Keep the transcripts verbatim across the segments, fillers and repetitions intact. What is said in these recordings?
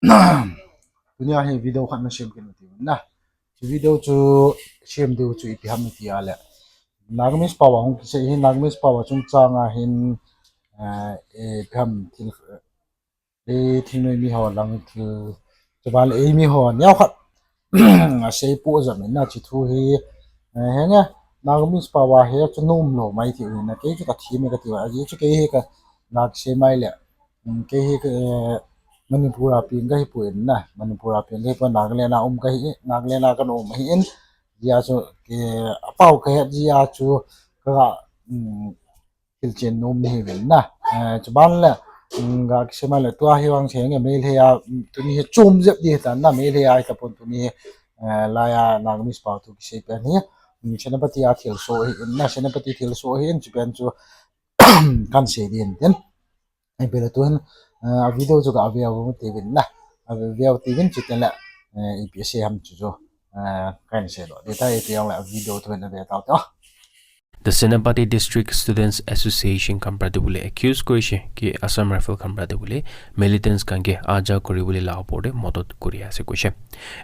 Tunia hi video khat na sem kit u tiu na. Chu video chu sem diu chu ipi ham iti a le, Nagamese pao a hung kisei hi, Nagamese pao a chungchang a hin, eh, ipi ham thil, eh, thingnoi mi ho lang thil, chuban le eimi ho neo khat asei pu jam in na, chu thu hi, eh, henge, Nagamese pao a hi chu nom lou mai tiu hin na, kei chu ka thi mi ka tiu a, ajeh chu kei hi ka Naga sei mai le, um, kei hi ka, eh, Manipur a peng ka hi pu in na, Manipur a peng ka hi pu, Nagaland a um ka hi, Nagaland a ka um hi in, jia chu, eh, apao ka het jia chu ka, um, thil chen nom ni hi vin na. Eh, chuban le, um, ga kisei mai le tua hi vang se nge Meitei a, um, tuni hi chom jep di ta na, Meitei a ta pon tuni hi, eh, laiya Nagamese pao thu kisei pen hi, um, Senapati a thilsoh hi in na, Senapati thilsoh hi in chu pen chu kan sei din tin. Ai pela tu hin, eh, a video chu ka veu ti vin na. A veu ti vin chu tin le, eh, ipi sei ham chu chu, eh, kan sei lo. Data ipi ang le a video tu hin a ve tau ta. The Senapati District Students Association khan para te bole accuse korise ki Assam Rifle khan para te bole militants khan ke aja kori bole la opor te modot kori ase koise.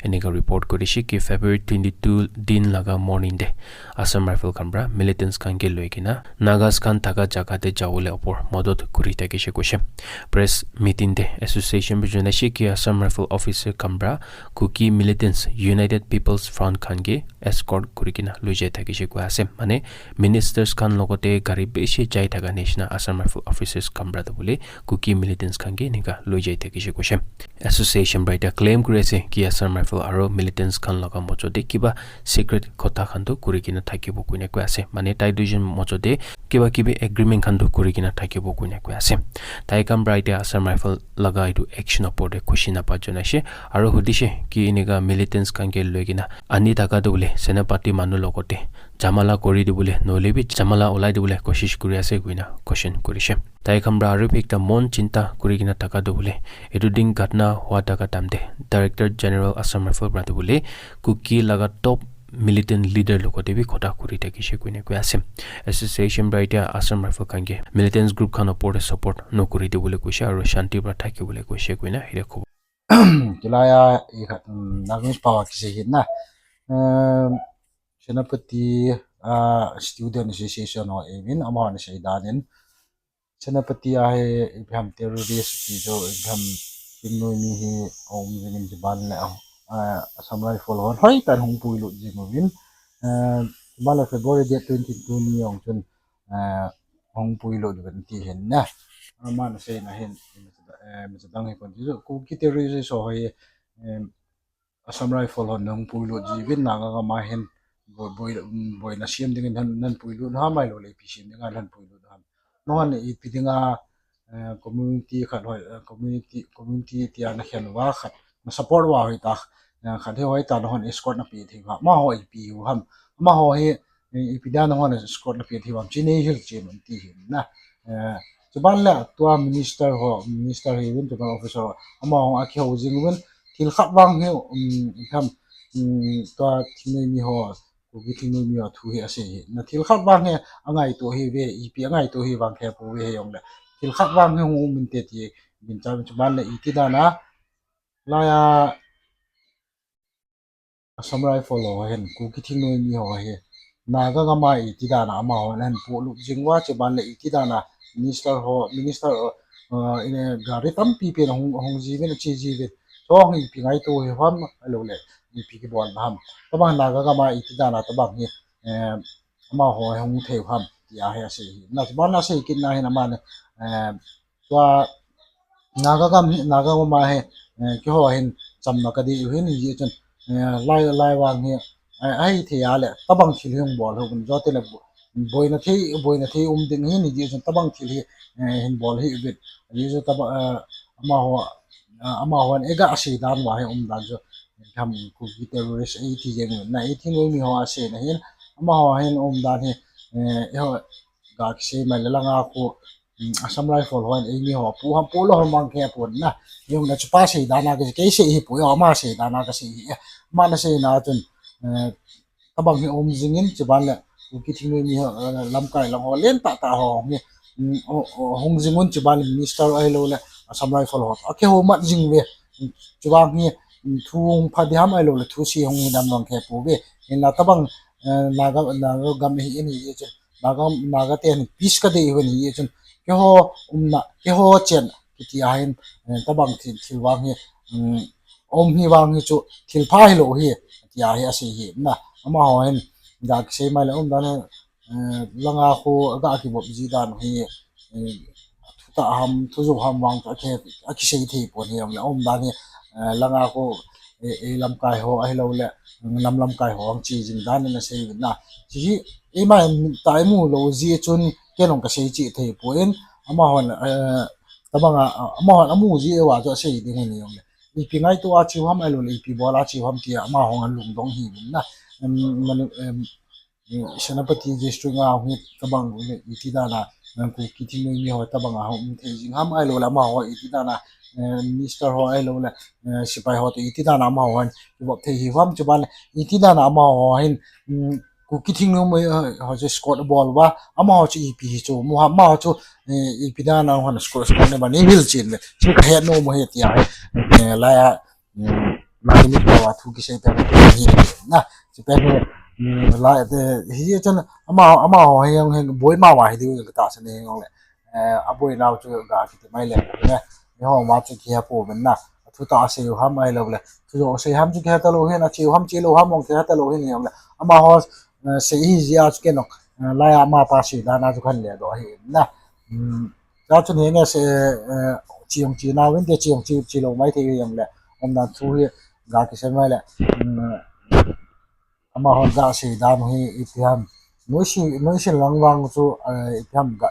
Eneka report korise ki February twenty-two din laga morning te Assam Rifle khan para militants khan ke loi kena Nagas khan thaka jaga te jabole opor modot kori thakise koise. Press meeting te association para jonaise ki Assam Rifle officer khan para Kuki militants United People's Front khan ke escort kori kena loi jai thakise koi ase. Mane ministers khan logote gari bishi jai thaka nishina Assam Rifle officers khan para te bole Kuki militants khan ke eneka loi jai thakise koise. Association para etiya claim kori ase ki Assam Rifle aru militants khan laga mojo te kiba secret kotha khan tu kori kena thakibo koina koi ase. Mane tai duijon mojo te kiba kibi agreement khan tu kori kena thakibo koina koi ase. Tai khan para etiya Assam Rifle laga etu action opor te khushi napa jonaise aru hudise ki eneka militants khan ke loi kena ani thaka tu bole Senapati manu logote jamala kori dibole nohoile bi jamala ulai dibole koshish kori ase koina question korise. Tai khan para aru bi ekta mon chinta kori kena thaka tu bole etu din ghatna hua thaka time te Director General Assam Rifle para tu bole Kuki laga top militant leader logote bi kotha kori thakise koina koi ase. Association para etiya Assam Rifle khan ke militants group khan opor te support nokori dibole koise aru shanti para thakibole koise koina etiya khobor. Kilaiya i khat, um, Nagamese pao a kisei hi na. Um, Senapati, ah, Student Association ho emin, amahon asei dan in. Senapati a hi ipi ham terrorist ti chu ipi ham thingnoi mi hi aum jing in chuban le, ah, Assam Rifle hon hoitah in hung puilut jing uvin. Eh, chuban le February date twenty-two ni jong chun, eh, hung puilut uvin ti hin na. Aman asei na hin, eh, mi chadang hi kon ti chu Kuki terrorist ho hi, eh, Assam Rifle hon hung puilut jiuvin Naga gam a hin boi, boi, boina sem dingin hon, hon puilut ham ahilou le ipi sem dinga hon puilut ham. Nahon ipi dinga, eh, community khat hoi, eh, community, community tia nakhen uva khat, na support uva hoitah, eh, khat hi hoitah nahon escort napeh thei uva. Amaho ipi u ham. Amaho hi, eh, ipi dinga nahon escort napeh thei uva ham. Chu nei hilchen un ti hin na. Eh, chuban le tua minister ho, minister hiuvin chuban officer ho. Amaho akihou jing uvin thil khat vang hi, um, ipi ham, um, tua thingnoi mi ho, Kuki thingnoi mi ho thu hi asei hi. Na thil khat vang hi angaito hi ve, ipi angaito hi vang khe pou ve hijongle. Thil khat vang hi hung um inte ti, min cha min chuban le iti dan a. Laiya Assam Rifle ho hin, Kuki thingnoi mi ho hi. Naga gam a iti dan a amaho hin polut jing uva, chuban le iti dan a minister ho, minister, uh, in, gari tampi pen hung, hung jiuvin, ache jiuvin. Chong ipi ngaito hi ham, ahilou le, ipi kibol na ham. Tabang Naga gam a iti dan a, tabang hi, eh, amaho hung thei u ham, tia hi asei hi. Na, chuban asei kit na hin aman, eh, tua Naga gam hi, Naga gam a hi, eh, keiho hin chamna kadei u hin, hijeh chun, eh, lai, lai vang hi, eh, ahithei a le, tabang thil hi hung bol hi uvin, jote le bo-, boina thei, boina thei um ding hin, hijeh chun tabang thil hi, eh, hin bol hi uvin, hijeh chun taba, eh, amaho, eh, amaho hin eiga asei dan uva hi um dan chu, eh, ham Kuki terrorist eiti jeng uvin, na eiti ngai mi ho asei na hin, amaho hin um dan hi, eh, eiho ga kisei mai le langa khu, um, Assam Rifle hon eimi ho pu ham pu lou ham vang khe pon na. Jong na chupa sei dan a kisei, kei sei hi pu, ama sei dan a kasei hi. Ama na sei na chun, eh, tabang hi um jing in chuban le, Kuki thingnoi mi ho, eh, lamkai lang ho, len tahtah ho hi, um, o, o, hung jing un chuban le minister ahilou le, Assam Rifle ho. Akihou mat jing uve. Chuvang hi thu hung pha ding ham ahilou le thu se hung hi ding ham jong kihepouve. Hinla tabang Naga, Naga gam hi in hi chun, Naga, Naga ten peace kadei uvin hi chun, keiho umna, keiho chenna kiti ahin, tabang thil, thil vang hi, um hi vang hi chu thil pha hilou hi, tia hi asei hi na. Amaho hin ga kisei mai le umdan hi, langa khu aga kivop ji dan hi, thutah ham, thujou ham vang chu aki, akisei thei pon hi jongle, umdan hi, langa khu, ei lamkai ho ahilou le, nam lamkai ho hung che jing dan in asei uvin na. Chu hi eima in tah imu lou ji chun, ken jong kasei cheh thei pon, amahon, tabanga, amahon amu ji uva chu asei ding hi jongle, ipi ngaito a cheu ham ahilou le ipi bol a cheu ham tia amahon alungdong hi uvin na. Senapati district a hi tabang le iti dan a, Kuki thingnoi mi ho tabang a hung um thei jing ham ahilou le amaho iti dan a, minister ho ahilou le, sepai ho toh iti dan a amaho hin kivop thei hi ham, chuban le iti dan a amaho hin, Kuki thingnoi mi ho chu escort abol uva, amaho chu ipi hi chu mu ham, amaho chu ipi dan a hung escort, escort ne ban nei hil chen le, chu kahet nom u hi tia hi, lai a, lai ni pa a thu kisei pen hi na, chu pen hi, lai hi chun ama, amaho hi jong hin boima uva hi diu katahsan e jongle, aboinau chu ga kiti mai le, eiho ma chu kihepouvin na, athutah asei u ham ahilou le thujou asei ham chu kihe talou hin, ache u ham che lou ham jong kihe talou hin jongle, amaho sei hi jeh a chu ken jong, lai a amapa sei dan a chu kahin ledoh ahi na. Chua chun hinge, che jong che nauvin te, che jong che, che lou mai thei jongle, umdan thu hi ga kisei mai le, amahon ga sei dan hi ipi ham, noisin, noisin lang vang chu, ipi ham ga,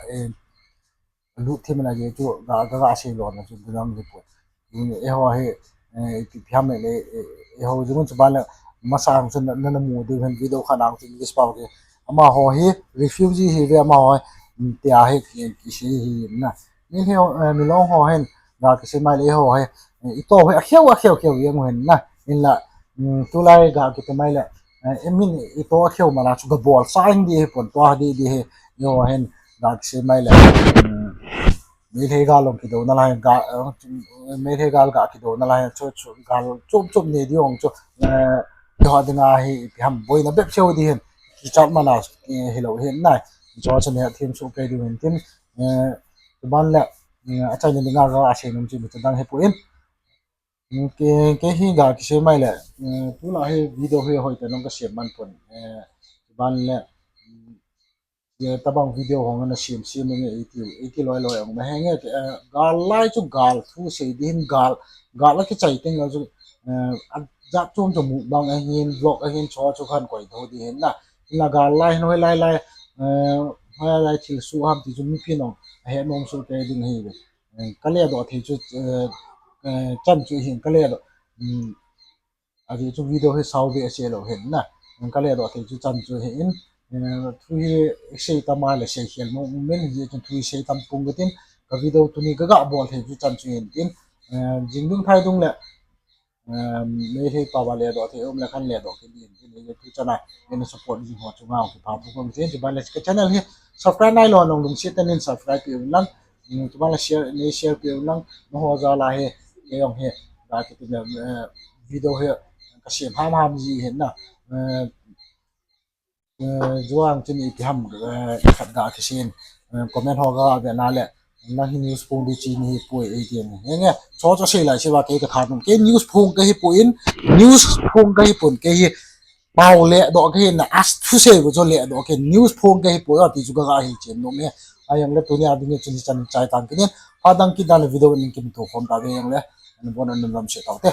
lut thim na ji chu ga, ga, ga sei lona chu dang ji poi. Eiho hi, ipi, ipi ham le, eiho jong chu ban le, masang chu na, na mu diu hin video khat nang chu English pao ki, amaho hi refugee hiuve, amaho hi, tia hi kisei hi na. Meitei, Milong ho hin ga kisei mai le eiho hi, itoh hi akheu, akheu, kheu jeng u hin na. Hinla, tulai ga kiti mai le, imin itoh akheu man a chu ga bolsah ding hipon, tua ding, ding hi, eiho hin ga kisei mai le, Meitei gal jong kidouna lai, ga, Meitei gal ga kidouna lai, chu, chu gal chom chom nei ding jong chu, eiho dinga hi ipi ham boina bep seu ding hin, kichat man a hilou hin na. Chu chu nei thim su pe ding hin tin, chuban le, achaina dinga ga asei nom chu mi chu dang hipon. Kei, kei hi ga kisei mai le, tulai hi video hi hoitah in jong kasem man pon, chuban le, tabang video hung ana sem sem inge eitiu, eiti loi loi jong ma hinge, gal lai chu gal thu sei ding hin, gal, gal akichai teng le chu, ajat chom chom mukbang ahin, vlog ahin, chu chu kahin koidoh ding hin na. Hinla gal lai hin hoilai lai, hoilai lai thilsoh ham ti chu mipin jong ahet nom soh kei ding ahiuve. Kaledoh thei chu, chan chu hin kaledoh, ajeh chu video hi sao ve ase lou hin na. Kaledoh thei chu chan chu hin, thu hi sei tam a le seikhel nom umin, hijeh chun thu hi sei tam pong katin, ka video tuni kaga bol thei chu chan chu hin tin, jing dung thai dung le, Meitei pao a ledoh thei um le kahin ledoh kit ding hin tin, hijeh thu chan a nei support jing ho chunga kipah thu kahin sei, chuban le ka channel hi subscribe nailou a nung lungset tah in subscribe peh un lang, chuban le share, nei share peh un lang, nangho jal a hi, kei jong hi, ga kiti le, video hi kasem ham ham ji hin na. Juang chun ipi ham, khat ga kisei in, comment ho ga ve na le, nang hi news phong ding chi nahipoi eitin. Hinge, chu chu sei lai seh uva kei katha nom, kei news phong kahipon, news phong kahipon, kei hi pao ledoh kahi na, a thusei bou chu ledoh kahi, news phong kahipoi ti chu kaga hilchen nom e. Ahijongle tunia ding chun hichan chai tang kit in, phat dang kit dan le video in kimuto khom tauve jongle, nabon un nalungset taute.